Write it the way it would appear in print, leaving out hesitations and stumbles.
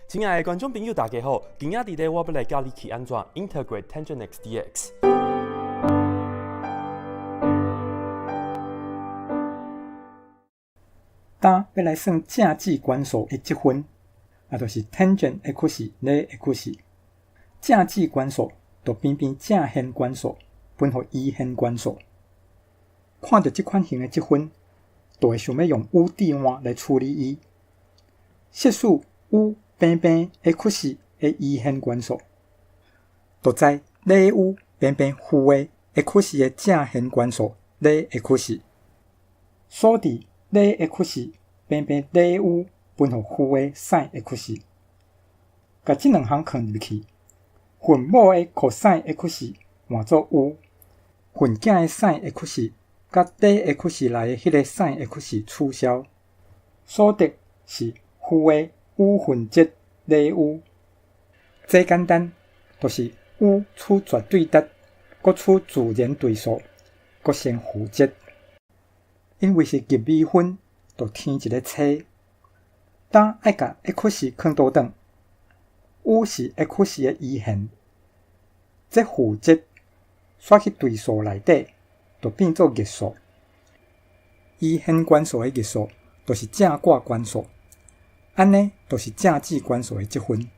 親愛的觀眾朋友，大家好！今仔日咧，我欲來教你去按怎 integrate tangent x dx。今欲來算正子關數的積分，也就是 tangent x 咧 x。正子關數就平平正弦關數分予余弦關數。看著這款型的積分，就會想欲用 u 置換來處理伊。設使 u 平平 x 的余弦關數，就知咧 u 平平負的 x 的正弦關數咧 x，所以咧 x 平平咧 u 分予負的 sin x，共這兩項囥入去，分母的 cos x 換做 u，分子的 sin x 佮咧 x 內的彼个 sin x 取消，所得是負的 u 分一咧 u。這簡單，就是 u 取絕對值，閣取自然對數，閣乘負一。因為是逆微分，就添一个差。今愛共 x 囥倒轉，u 是 x 的余弦，這負一煞去對數內底，就變做逆數。余弦關數的逆數，就是正掛關數。按呢，就是正子關數的積分。